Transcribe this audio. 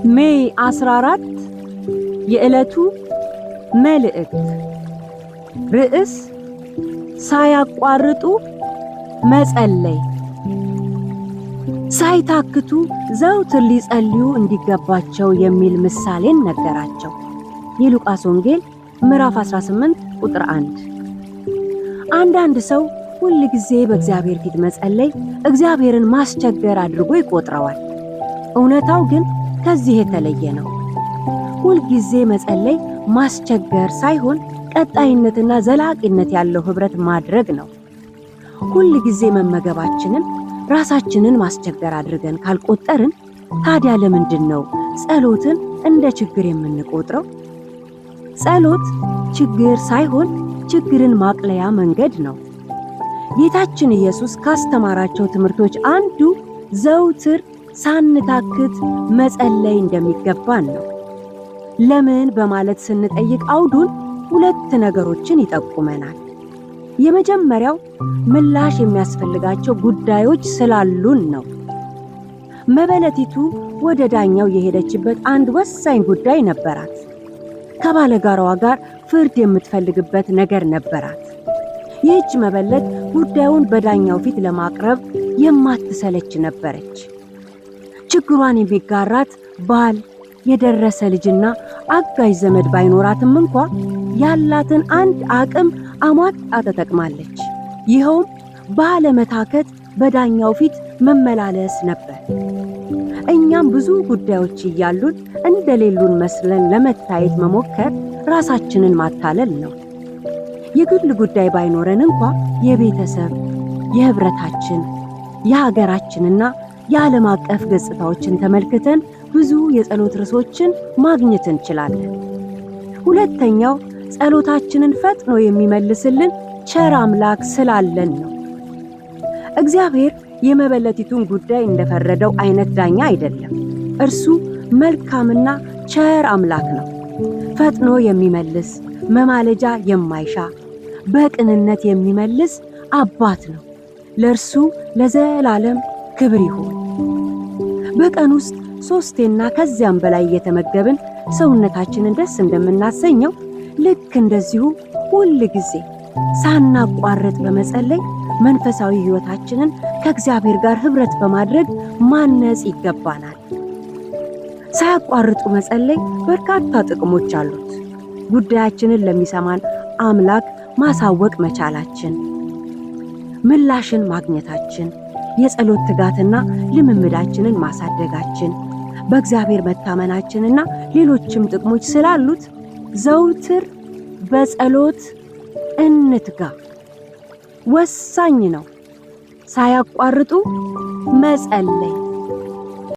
May 14 የዕለቱ መልእክት ርዕስ ሳያቋርጡ መጸለይ። ሳይታክቱ ዘውትር ሊጸልዩ እንዲገባቸው የሚል ምሳሌን ነገራቸው። የሉቃስ ወንጌል ምዕራፍ 18 ቁጥር 1። አንዳንድ ሰው ሁል ጊዜ በእግዚአብሔር ፊት መጸለይ እግዚአብሔርን ማስቸገር አድርጎ ይቆጥረዋል። እውነታው ግን ከዚህ የተለየ ነው። ሁል ጊዜ መጸለይ ማስቸገር ሳይሆን ቀጣይነትና ዘላቂነት ያለው ህብረት ማድረግ ነው። ሁል ጊዜ መመገባችንን ራሳችንን ማስቸገር አድርገን ካልቆጠርን ታዲያ ለምንድን ነው ጸሎትን እንደ ችግር የምንቆጥረው? ጸሎት ችግር ሳይሆን ችግርን ማቅለያ መንገድ ነው። ጌታችን ኢየሱስ ካስተማራቸው ትምህርቶች አንዱ ዘውትር ሳንታክት መጸለይ እንደሚገባን ነው። ለምን በማለት ስንጠይቅ አውዱን ሁለት ነገሮችን ይጠቁመናል። የመጀመሪያው ምላሽ የሚያስፈልጋቸው ጉዳዮች ስላሉን ነው። መበለቲቱ ወደ ዳኛው የሄደችበት አንድ ወሳኝ ጉዳይ ነበራት። ከባለጋራዋ ጋር ፍርድ የምትፈልግበት ነገር ነበራት። ይህች መበለት ጉዳዩን በዳኛው ፊት ለማቅረብ የማትሰለች ነበረች። ችግሯን የሚጋራት ባል፣ የደረሰ ልጅና አጋዥ ዘመድ ባይኖራትም እንኳ ያላትን አንድ አቅም አሟጣ ተጠቅማለች። ይኸውም ባለመታከት በዳኛው ፊት መመላለስ ነበር። እኛም ብዙ ጉዳዮች እያሉን እንደሌሉን መስለን ለመታየት መሞከር ራሳችንን ማታለል ነው። የግል ጉዳይ ባይኖረን እንኳ የቤተሰብ፣ የህብረታችን፣ የሀገራችንና የዓለም አቀፍ ገጽታዎችን ተመልክተን ብዙ የጸሎት ርዕሶችን ማግኘት እንችላለን። ሁለተኛው ጸሎታችንን ፈጥኖ የሚመልስልን ቸር አምላክ ስላለን ነው። እግዚአብሔር የመበለቲቱን ጉዳይ እንደፈረደው አይነት ዳኛ አይደለም። እርሱ መልካምና ቸር አምላክ ነው። ፈጥኖ የሚመልስ፣ መማለጃ የማይሻ፣ በቅንነት የሚመልስ አባት ነው። ለእርሱ ለዘላለም ክብር ይሁን። በቀን ውስጥ ሶስቴና ከዚያም በላይ እየተመገብን ሰውነታችንን ደስ እንደምናሰኘው ልክ እንደዚሁ ሁል ጊዜ ሳናቋርጥ በመጸለይ መንፈሳዊ ሕይወታችንን ከእግዚአብሔር ጋር ኅብረት በማድረግ ማነጽ ይገባናል። ሳያቋርጡ መጸለይ በርካታ ጥቅሞች አሉት። ጉዳያችንን ለሚሰማን አምላክ ማሳወቅ መቻላችን፣ ምላሽን ማግኘታችን፣ የጸሎት ትጋትና ልምምዳችንን ማሳደጋችን፣ በእግዚአብሔር መታመናችንና ሌሎችም ጥቅሞች ስላሉት ዘውትር በጸሎት እንትጋ። ወሳኝ ነው። ሳያቋርጡ መጸለይ።